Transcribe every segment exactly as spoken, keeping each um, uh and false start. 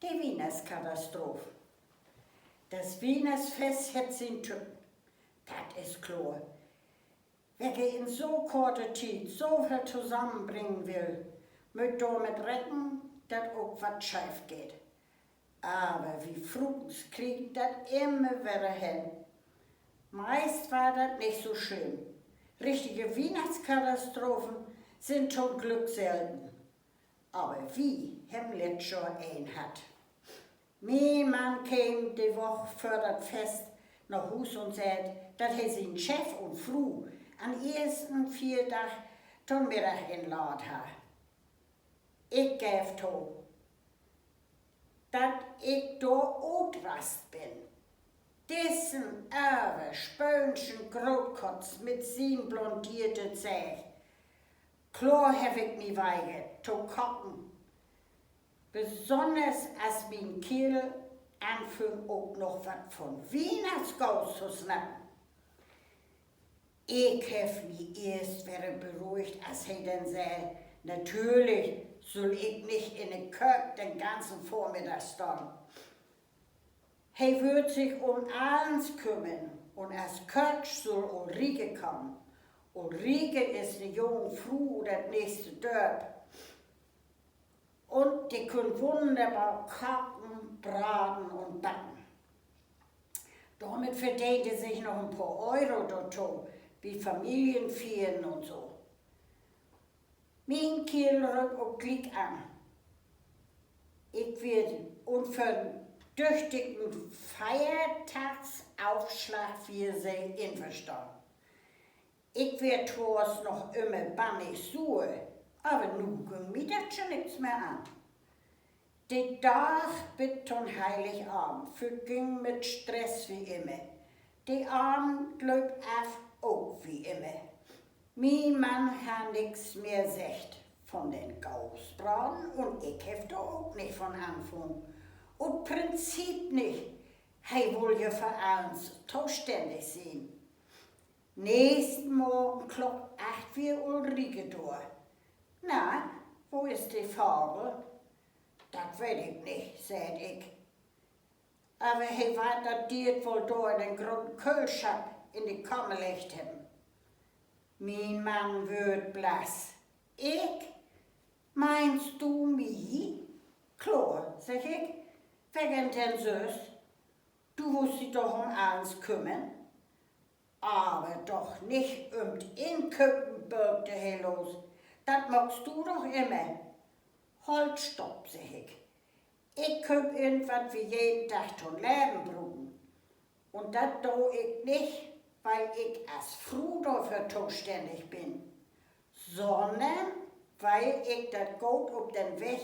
De Wiehnachtskatastroph. Dat Wiehnachtsfest hett sien Tücken. Dat is kloor. Wer in so korte Tiet so veel tosamenbringen will, mutt dormit recken, dat ok wat scheef geiht. Aver wi Fruuns kriegt dat immer wedder hen. Meist warrt dat nich so slimm. Richtige Wiehnachtskatastrophen sünd to'n Glück selten. Aver wi hebben lett Johr een hatt. Mien Mann keem de Woch vör dat Fest na Huus un seggt, dat he sien Chef un Fru an eersten Fierdag to'n Middag inlaadt harr. Ik geev to, dat ik dor utrast bün. Dissen överspöönschen Grootkotz mit sien blondeerte Zeeg. Kloor heff ik mi weigert to kaken, besonners as mien Keerl anfung, ok noch wat von Wiehnachtsgoos to snacken. Ik heff mi eerst wedder beruhigt, as he denn sä: Natürlich sull ik nich in de Köök den ganzen Vörmiddag stahn. He wöör sik um allens kümmern, un as Köök sull Ulrike kamen. Ulrike is ne junge Fru ut dat nächste Dörp, un de kunn wunnerbar kaken, braden un backen. Dormit verdeent se sik noch en poor Euro dorto, bi Familienfiern un so. Mien Keerl röppt ok gliek an. Ik weer, un för düchtigen Feiertagsafslag weer se inverstahn. Ik weer twoors noch ümmer bannig suer, aver nu güng mi dat jo nix mehr an. De Dag bit to'n Heiligavend vergüng mit Stress wie immer. De Avend lööp af, ok wie immer. Mien Mann harr nix mehr seggt von den Goosbraden un ik heff dor ok nich von anfungen. Ut Prinzip nich. He wull ja för allens tostännig sien. Nächsten Morgen Klock acht weer Ulrike dor. Na, wo is de Vagel? Dat weet ik nich, segg ik. Aver he warrt dat Deert woll dor in den groten Köhlschapp in de Kamer leggt hebben. Mien Mann wöör blass. Ik? Meenst du mi? Kloor, segg ik. Wekeen denn süss? Du wullt di doch üm allens kümmern. Aver doch nich üm't Inköpen, bölkte he los. Dat maakst du doch immer. Holt stopp, segg ik. Ik kööp in, wat wi jeden Dag to'n Leven bruken. Un dat do ik nich, wiel ik as Fru dorför tostännig bün, sonnern wiel ik dat Goot op den Weg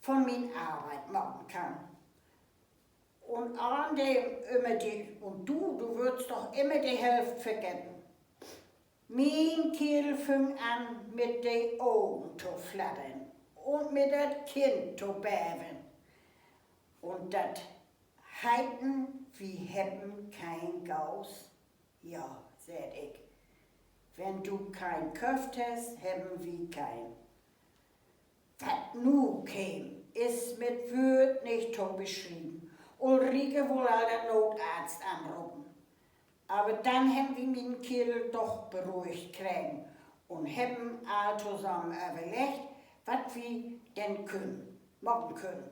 von mien Arbeit maken kann. Un an de, ümmer de, un du, du wullt doch immer de Hälft vergetten. Mien Keerl füng an, mit de Ogen to fladdern un mit dat Kinn to beven. Un dat heiten, wi hebben keen Goos? Ja, segg ik, wenn du keen köfft hest, hebben wi keen. Wat nu keem, is mit Wöör nich to beschrieven. Ulrike wull al den Nootarzt anropen. Aver denn hebben wi mien Keerl doch beruhigt kregen un hebben all tosamen överleggt, wat wi denn kunnen, maken kunnen.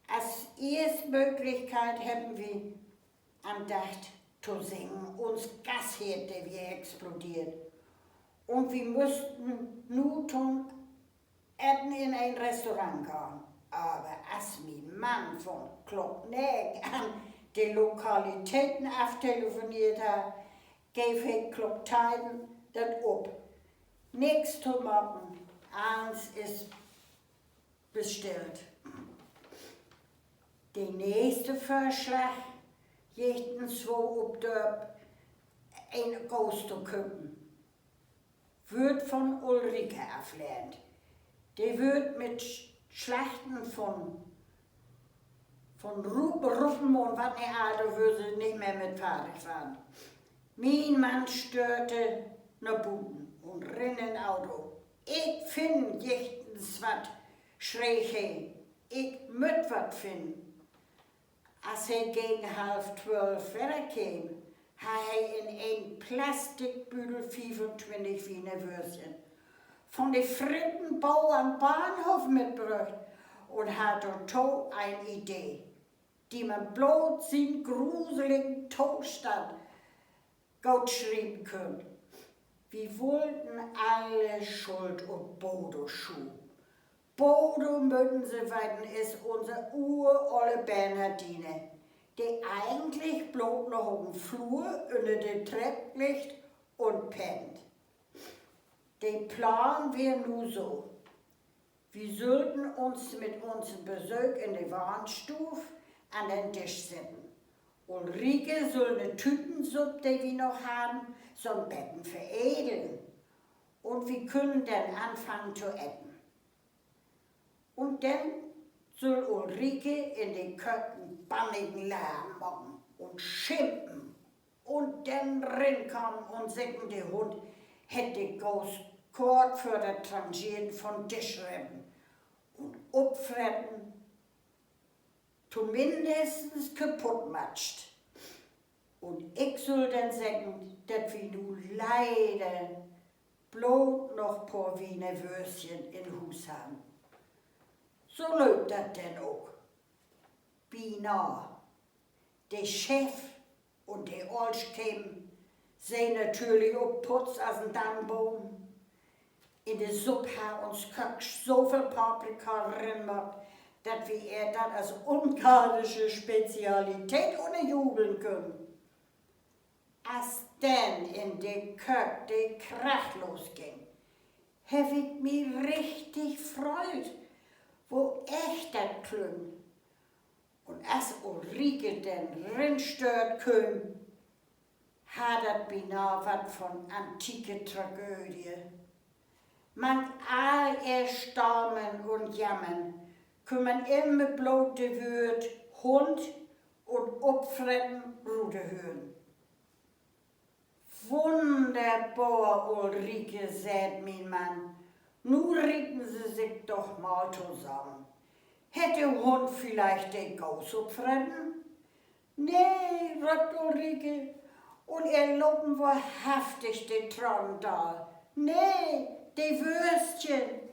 As eerst Mööglichkeit hebben wi andacht to singen, uns Gasheerd, de weer explodeert. Un wi müssten nu to'n Eten in en Restaurant gahn. Aver as mien Mann von Klock negen an de Lokalitäten aftelefoneert harr, geev he Klock teihn denn op. Nix to maken, allens is bestellt. De nächste Vörslag, jichtenswo op Dörp en Goos to köpen, wöör von Ulrike aflehnt. De wöör mit Slachten von, von Rupen, Rupen un wat nich all, dor wöör se nich mehr mit fardig warrn. Mien Mann störte na buten un rin in Auto. Ik finn jichtenswat, schreeg he. Ik mutt wat finnen. As he gegen half twölf wedder keem, harr he in en Plastikbüdel fiefuntwintig Wiener Würstchen von de Frittenbood an'n Bahnhoff mitbröcht un harr dorto en Idee, de man bloot sien gruseligen Tostand goot schrieven kunn. Wi wullten alle Schuld op Bodo schuven. Bodo, mööt Se weten, is unse urolle Bernhardine, de egentlich bloot noch op 'n Floor ünner de Trepp liggt un pennt. De Plaan weer nu so: Wi süllten uns mit unsen Besöök in de Wahnstuuv an den Disch setten. Ulrike süll de Tütensupp, de wi noch harrn, so'n beten veredeln, un wi kunnen denn anfangen to eten. Un denn süll Ulrike in de Köök en bannigen Larm maken un schimpen. Un denn rinkamen un seggen, de Hund hett de Goos kort vör dat Trangieren von'n Disch reten un opfreten, tominnst kaputtmatscht. Un ik süll denn seggen, dat wi nu leider bloot noch poor Wiener Würstchen in Huus harrn. So lööp dat denn ok. Binah. De Chef un de Olsch kemen, se natürlich op Putz as en Dannboom. In de Supp harr uns Köök so veel Paprika rinmaakt, dat wi ehr dat as ungarische Spezialität ünnerjubeln kunnen. As denn in de Köök de Krach losging, heff ik mi richtig freut, wo echt dat klüng. Un as Ulrike denn rinstört kööm, harr dat binah wat von antieke Tragödie. Mank all ehr Stammeln un Jammern kunn man immer bloot de Wöör Hund un opfreten rutherhören. Wunnerbor, Ulrike, seggt mien Mann, nu rieten Se sik doch mal tosamen. Hett de Hund villicht de Goos opfreten? Nee, röppt Ulrike, un ehr lopen wohrhaftig de Tranen daal. Nee, de Würstchen.